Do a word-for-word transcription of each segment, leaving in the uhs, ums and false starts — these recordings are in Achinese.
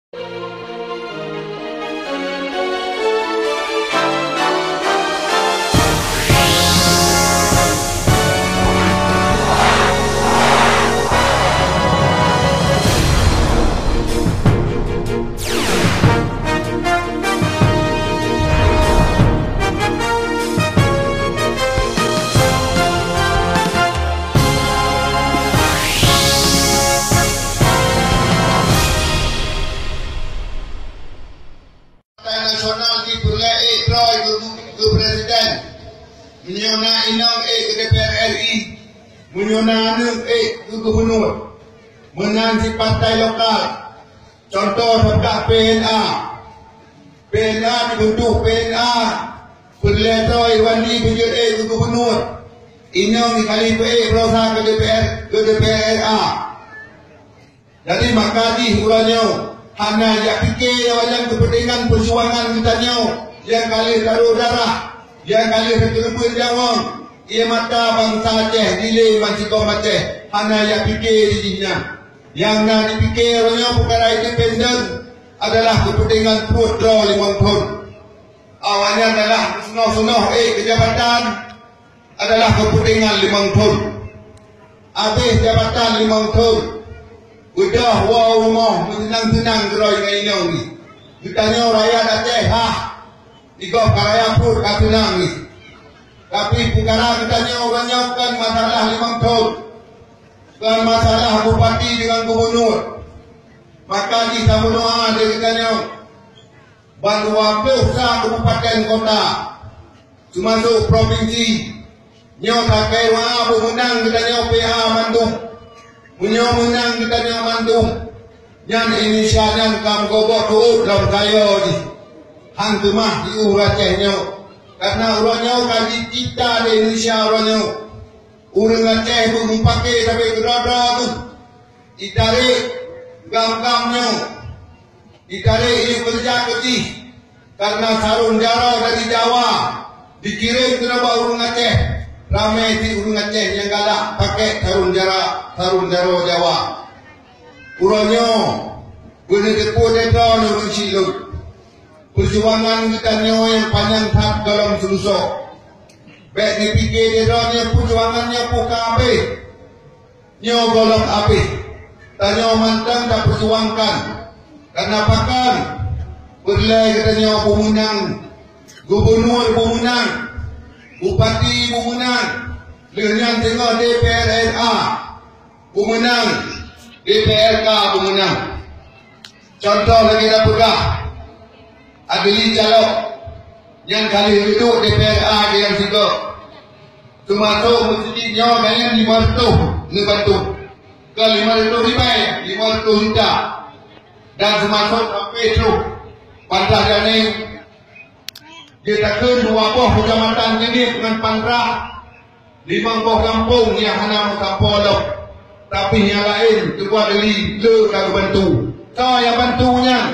Partai Nasional jih peureulèe ék droe keu, keu presiden. Meunyoe na inong ék keu D P R R I, meunyoe na aneuk ék keu gubunur. Meunan cit partai lokal. Contoh teuka P N A. P N A dibentuk P N A peureulèe droe Irwandi beujeuet ék keu gubunur. Inong jikali peuék baroesa keu D P R, keu D P R A. Jadi maka jih uroe nyoe hana jak pike nyang keupeuntengan peujuangan geutanyoe nyang ka lheueh taroh darah, nyang ka lheueh teukeureubeuen nyawöng, ié mata bansa Aceh dilé bansigom Aceh, hana jak pike di jih nyan. Nyang na jipike uroe nyoe peukara independen adalah keupeuntengan pruet droe limong thon. Awaknyan adalah seunoh-seunoh ék keu jabatan adalah keupeuntengan limong thon. Abéh jabatan limong thon, beudôh woe u rumoh meuseunang-seunang keudroe ngon inong jih. Geutanyoe rakyat Aceh hah, di gob ka raya pruet ka seunang jih. Tapi peukara geutanyoe uroe nyoe kon masalah limong thon, kon masalah bupati deungon gubunur. Maka jih tameudoa lé geutanyoe, ban dua ploh sa kabupaten kota, teumasok propinsi, nyoe sakai wa beumeunang geutanyoe P A mandum. Meunyoe meunang geutanyoe mandum, nyan Indonesia nyan ka meugogot reuôt lom kayô jih. Han teumah jiôh Aceh nyoe, kareuna uroe nyoe ka jicipta lé Indonesia uroe nyoe. Ureuëng Aceh beumupake sabe keudroe-droe teuh. Itarek gam-gam nyoe, itarek ié keureuja keu jih, kareuna sarong jaroe dari Jawa dikirém keunoe bak ureuëng Aceh. Ramé cit ureuëng Aceh nyang galak pakèk sarong jara-, sarong jaroe Jawa. Uroe nyoe, beuneuteupeu lé droeneuh ureuëng syiek lôn, peujuangan geutanyoe nyang panyang that gohlom seuleusoe. Bék neupike lé droeneuh peujuangan nyoe peue ka abéh. Nyoe gohlom abéh, tanyoe mantong tapeujuangkan. Kareuna pakon? Peureulée geutanyoe beumeunang, gubunur beumeunang, bupati beumeunang, lheueh nyan teungoh D P R R A beumeunang, D P R K beumeunang. Contoh lagée tapeugah, Adli Calok nyang ka lheueh geuduek D P R A di nyang sigoe. Teumasok meuseujid nyoe ka nyan limong reutôh neubantu. Kon limong reutôh ribée, limong reutôh juta. Dan teumasok sampé troh Pantrah Janéng, geutakheun dua boh keucamatan Jeunieb ngon Pantrah, limong boh gampông nyang hana meusampoe lom, tapi nyang laén teuka Deli le ka geubantu. Soe nyang bantu nyan?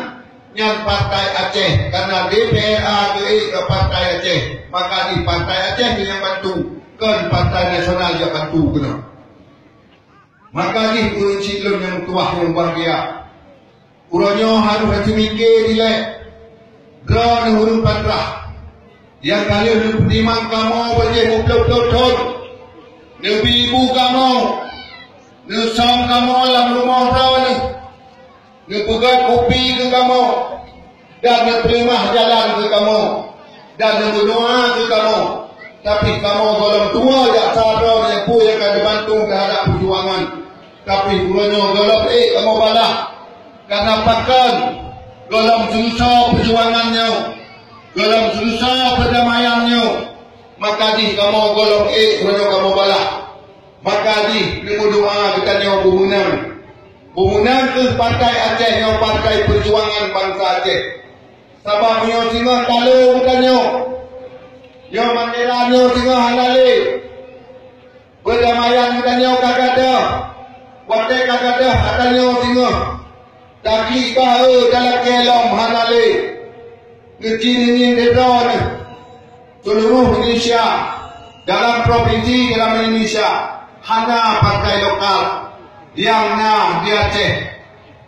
Nyan Partai Aceh, kareuna D P R A geuék keu Partai Aceh, maka di Partai Aceh nyang bantu, kon Partai Nasional jak bantu keunoe. Maka jih ureuëng syiek lôn nyang meutuwah nyang bahgia, uroe nyoe harôh tateumike dilée. Droeneuh ureuëng Pantrah nyang ka lheueh neupeutimang kamoe bak jih muplôh-plôh thon, neubi bu kamoe, neusöm kamoe lam rumoh droeneuh, neupeugét kupi keu kamoe, dan neupeuleumah jalan keu kamoe, dan neumeudoa keu kamoe. Tapi kamoe gohlom tuwoe jak sa droe nyang peue nyang ka neubantu teuhadap peujuangan. Tapi uroe nyoe gohlom ék kamoe balah. Kareuna pakon? Gohlom seuleusoe peujuangan nyoe, gohlom seuleusoe peudamaian nyoe, maka jih kamoe gohlom ék uroe nyoe kamoe balah. Maka jih neumeudoa geutanyoe beumeunang. Beumeunang kheueh Partai Aceh nyoe, partai peujuangan bansa Aceh. Sabab meunyoe singoh talo geutanyoe, nyoe mandera nyoe singoh hana lé. Peudamaian geutanyoe ka gadôh, watée ka gadôh geutanyoe singoh. Taklik bahu dalam kelom hana lé. Neuci ningin droeneuh seuluruh Indonesia, dalam propinsi dalam Indonesia, hana partai lokal nyang na di Aceh.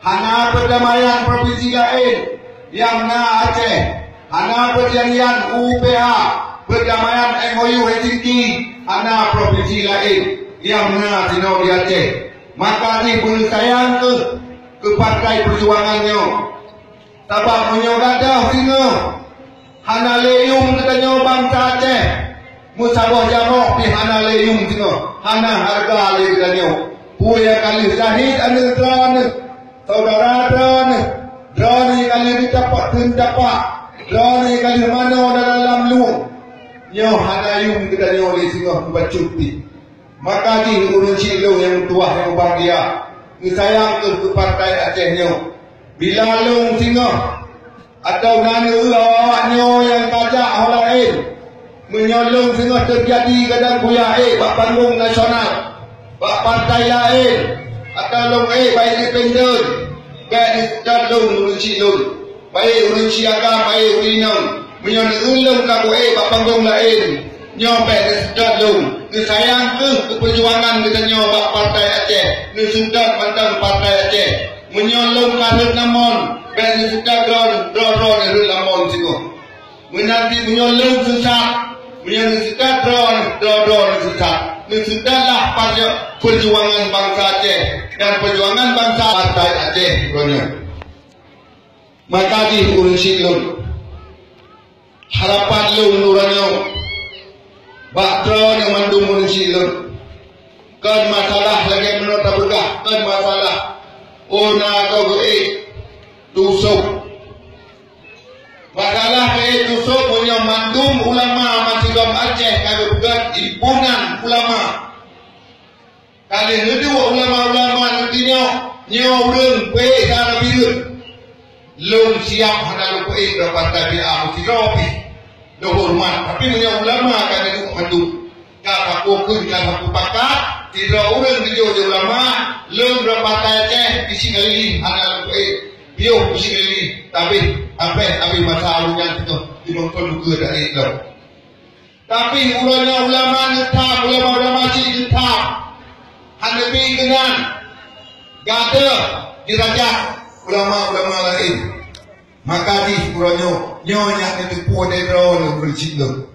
Hana perdamaian provinsi laén nyang na Aceh. Hana perjanjian U U P H, perdamaian M O U Helsinki, hana provinsi laén nyang na sinoe di Aceh. Maka jih beusayang keuh keu partai peujuangan nyoe. Sabab meunyoe gadôh singoh, hana lé yuem geutanyoe bansa Aceh. Meusaboh jamok pih hana lé yuem singoh, hana hareuga lé geutanyoe. Peue nyang ka lheueh syahid aneuk droeneuh, syedara droeneuh, droeneuh nyang ka lheueh teucapak, teucapak, droeneuh nyang ka lheueh manoe dalam lueng. Nyoe hana yuem geutanyoe lé singoh meubacut pih. Maka jih ureueng chik lôn nyang meutuwah nyang mubahgia, neusayang keuh keu partai Aceh nyoe. Bila lôn singoh, atawa na neu-eu awak nyoe nyang tajak ho laén, meunyoe lôn singoh teujadi kadang kuyak ék bak panggong nasional, bak partai laén, atawa lôn ék bak independen, bék neuseutôt lôn ureueng chik lôn. Baik ureueng chik agam, baik ureueng inong, meunyoe neu-eu lôn ka kuék bak panggong laén, nyoe bék neuseutôt lôn. Neusayang keuh keu peujuangan geutanyoe bak partai Aceh, neuseutôt mantong partai Aceh. Meunyoe lôn ka rhot lam mon, bék neuseutôt droe, droe-droe rhot lam mon singoh. Meunanti meunyoe lôn sisat, meunyoe neuseutôt droe, droe-droe neuseutôt. Neuseutôt lah partai peujuangan bansa Aceh dan peujuangan bansa partai Aceh droeneuh. Maka jih ureueng chik lôn, harapan lôn uroe nyoe bak droeneuh mandum ureueng chik lôn, kon masalah lagée meunoe tapeugah, kon masalah, oh, na keu geuék tusok. Masalah geuék tusok meunyoe mandum ulama masigom Aceh ka geupeugét himpunan ulama. Ka lheueh neuduek ulama-ulama nyoe, nyoe ureueng peuék cara pireuen. Lôn siab hana lôn peuék droe partai B A meusidroe pih. Lôn horeumat, tapi meunyoe ulama ka neuduek mandum, ka takue kheun, ka takue pakat, sidroe ureueng geujok di ulama, lôn droe partai Aceh, bisi Galili hana lôn peuék. Piôh bisi Galili, tabeh, abeh, abeh masa ureueng nyan teuh, di lôn kon lukeue dari lôn. Tapi uroe nyoe ulama neutab, ulama-ulama cit neutab. Hana neubi keunan. Gadoh dirajak ulama-ulama laén. Maka jih uroe nyoe, nyoe nyang neuteupeue lé droeneuh ureueng chik lôn.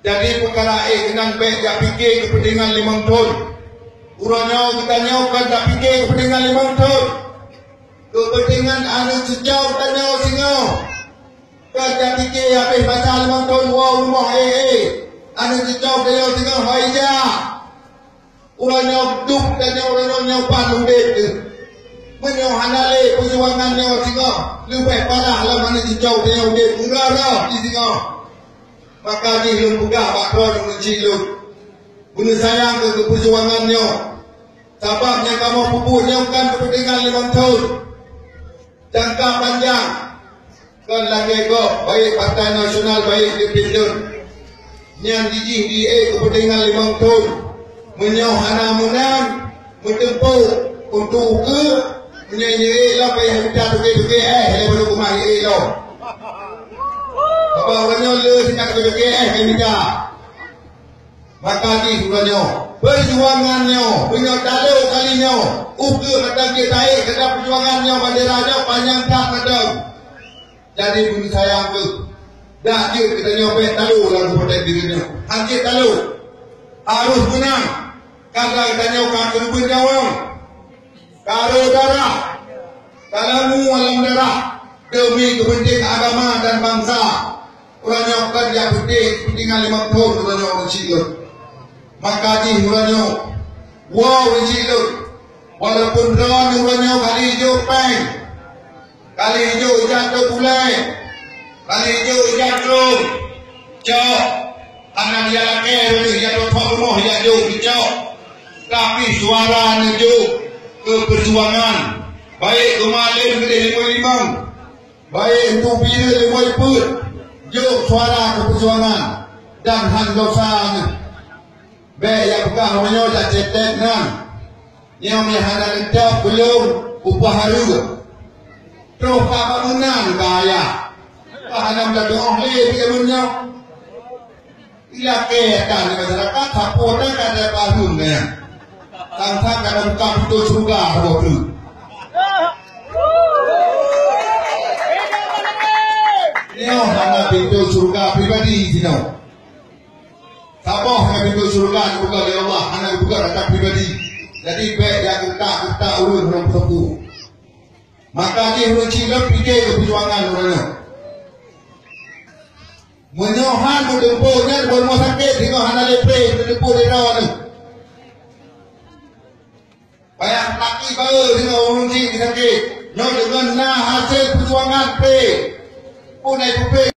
Jadi peukara ék keunan bék jak pike keupeuntengan limong thon. Uroe nyoe geutanyoe kon jak pike keupeuntengan limong thon. Keupeuntengan aneuk cucoe tanyoe singoh. Ka tapike habéh masa limong thon woe rumoh, eh, eh. Aneuk cucoe tanyoe singoh hai jak. Uroe nyoe duek tanyoe, uroe nyoe pan udeb teuh. Meunyoe hana lé peujuangan nyoe singoh, leubeh parah lom aneuk cucoe tanyoe udeb meurah-rah di singoh. Maka jih lôn peugah bak droeneuh ureueng chik lôn, beuneuh sayang keu peujuangan nyoe. Sabab nyang kamoe peubuet nyoe kon keupeuntengan limong thon. Jangka panjang, kon lagée gob, baik partai nasional, baik independen. Nyang jijih di ék keupeuntengan limong thon. Meunyoe hana meunang, meuteumpo untuk ukeue, meunyoe jeuet lom payah mita toke-toke éh, lé baru keumah jeuet lom. Sabab uroe nyoe le singkat toke-toke éh ka mita. Maka jih uroe nyoe, peujuangan nyoe, meunyoe talo kali nyoe, ukeue mantong jeuet taék keunan peujuangan nyoe, bandera nyoe panyang that mantong. Jadi beuneuh sayang keuh, dak jeuet geutanyoe bék talo lam keupeuteng diri nyoe. Hana jeuet talo. Harôh meunang. Karena geutanyoe ka keureubeuen nyawöng. Ka rôh darah, ka langue lam darah demi keupeuntengan agama dan bansa. Uroe nyoe kon jak peuting keupeuntengan limong thon uroe nyoe ureueng chik lôn. Maka jih uroe nyoe, woe ureueng chik lôn, walaupun droeneuh uroe nyoe ka lheueh jok péng, ka lheueh jok ijak trok ulée, ka lheueh jok ijak trok, cok, hana jijak lakée droeneuh, ijak trok rumoh ijak jok, icok. Tapi suara neujok keu peujuangan, baik keu malem keudeh limong-limong, baik untuk bira limong peuet, jok suara keu peujuangan dan han dosa nyoe. Bék jak peugah meunyoe jak cetek nan. Nyoe meuhana neutôb beulom upah hareuem. Troh ka bangunan ka ayah. Ka hana meutatuoh lé pih meunyoe. Ilakée tan di masyarakat, sapeue tan ka ada barum nyan. Sang-sang ka ada buka pintoe syeuruga saboh teuk. Nyoe hana pintoe syeuruga pribadi jinoe. Saboh hana pintoe syeuruga dibuka lé Allah, hana dibuka data pribadi. Jadi, bèk jak geutak-geutak ureueng ngon peue-peue. Maka jih ureueng chik lôn pike keu peujuangan ureueng nyoe. Meunyoe han meuteumpo nyan, bak rumoh sakét singoh hana lé pré meuteumpo lé droeneuh. Payah taki bae singoh ureueng chik sakét. Nyoe deungon na hasé peujuangan pré. Pun ai peupré.